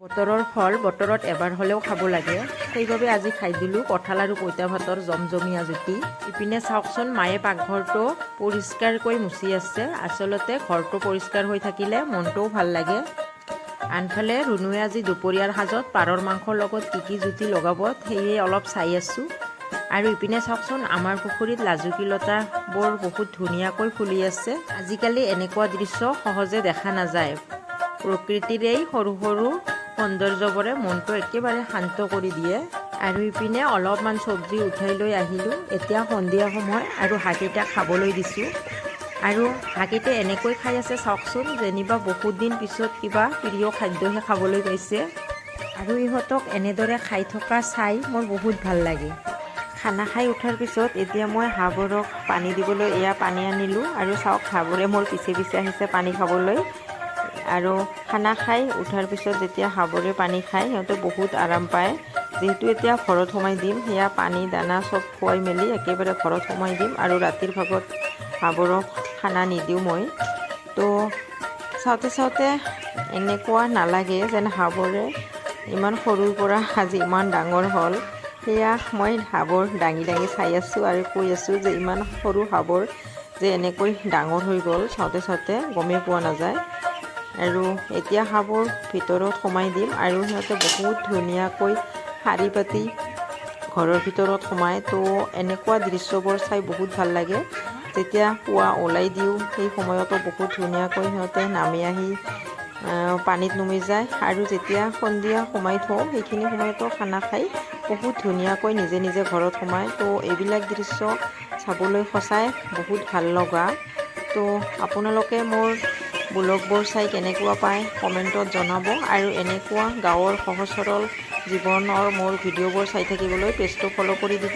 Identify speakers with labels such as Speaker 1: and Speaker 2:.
Speaker 1: বতৰৰ ফল বতৰত এবাৰ হ'লেও খাব লাগে। সেইবাবে আজি খাই দিলোঁ কঁঠাল আৰু পঁইতা ভাতৰ জমজমীয়া জুতি। ইপিনে চাওকচোন, মায়ে পাকঘৰটো পৰিষ্কাৰকৈ মুচি আছে। আচলতে ঘৰটো পৰিষ্কাৰ হৈ থাকিলে মনটোও ভাল লাগে। আনফালে ৰুণুৱে আজি দুপৰীয়াৰ সাজত পাৰৰ মাংসৰ লগত কি কি জুতি লগাব, সেয়ে অলপ চাই আছোঁ। আৰু ইপিনে চাওকচোন, আমাৰ পুখুৰীত লাজুকী লতাবোৰ বহুত ধুনীয়াকৈ ফুলি আছে। আজিকালি এনেকুৱা দৃশ্য সহজে দেখা নাযায়। প্ৰকৃতিৰ এই সৰু সৰু সৌন্দৰ্যবোৰে মনটো একেবাৰে শান্ত কৰি দিয়ে। আৰু ইপিনে অলপমান চব্জি উঠাই লৈ আহিলোঁ। এতিয়া সন্ধিয়া সময় আৰু হাঁহকেইটা খাবলৈ দিছোঁ। আৰু হাঁহকেইটা এনেকৈ খাই আছে চাওকচোন, যেনিবা বহুত দিন পিছত কিবা প্ৰিয় খাদ্যহে খাবলৈ পাইছে। আৰু ইহঁতক এনেদৰে খাই থকা চাই মোৰ বহুত ভাল লাগে। খানা খাই উঠাৰ পিছত এতিয়া মই হাঁহবোৰক পানী দিবলৈ এয়া পানী আনিলোঁ। আৰু চাওক, হাঁহবোৰে মোৰ পিছে পিছে আহিছে পানী খাবলৈ। আৰু খানা খাই উঠাৰ পিছত যেতিয়া হাঁহবোৰে পানী খায়, সিহঁতে বহুত আৰাম পায়। যিহেতু এতিয়া ঘৰত সোমাই দিম, সেয়া পানী দানা চব খুৱাই মেলি একেবাৰে ঘৰত সোমাই দিম আৰু ৰাতিৰ ভাগত হাঁহবোৰক খানা নিদিওঁ মই। তো চাওঁতে চাওঁতে এনেকুৱা নালাগে যেন হাঁহবোৰে ইমান সৰুৰ পৰা আজি ইমান ডাঙৰ হ'ল। সেয়া মই হাঁহবোৰ দাঙি দাঙি চাই আছোঁ আৰু কৈ আছোঁ যে ইমান সৰু হাঁহবোৰ যে এনেকৈ ডাঙৰ হৈ গ'ল, চাওঁতে চাওঁতে গমেই পোৱা নাযায়। আৰু এতিয়া হাঁহবোৰ ভিতৰত সোমাই দিম আৰু সিহঁতে বহুত ধুনীয়াকৈ শাৰী পাতি ঘৰৰ ভিতৰত সোমায়। তো এনেকুৱা দৃশ্যবোৰ চাই বহুত ভাল লাগে। যেতিয়া পুৱা ওলাই দিওঁ, সেই সময়তো বহুত ধুনীয়াকৈ সিহঁতে নামি আহি পানীত নুমি যায়। আৰু যেতিয়া সন্ধিয়া সোমাই থওঁ, সেইখিনি সময়তো খানা খাই বহুত ধুনীয়াকৈ নিজে নিজে ঘৰত সোমায়। তো এইবিলাক দৃশ্য চাবলৈ সঁচাই বহুত ভাল লগা। তো আপোনালোকে মোৰ ব্লগবোৰ চাই কেনেকুৱা পায়, কমেণ্টত জনাব। আৰু এনেকুৱা গাঁৱৰ সহজ সৰল জীৱনৰ মোৰ ভিডিঅ'বোৰ চাই থাকিবলৈ পেজটো ফ'ল' কৰি দিব।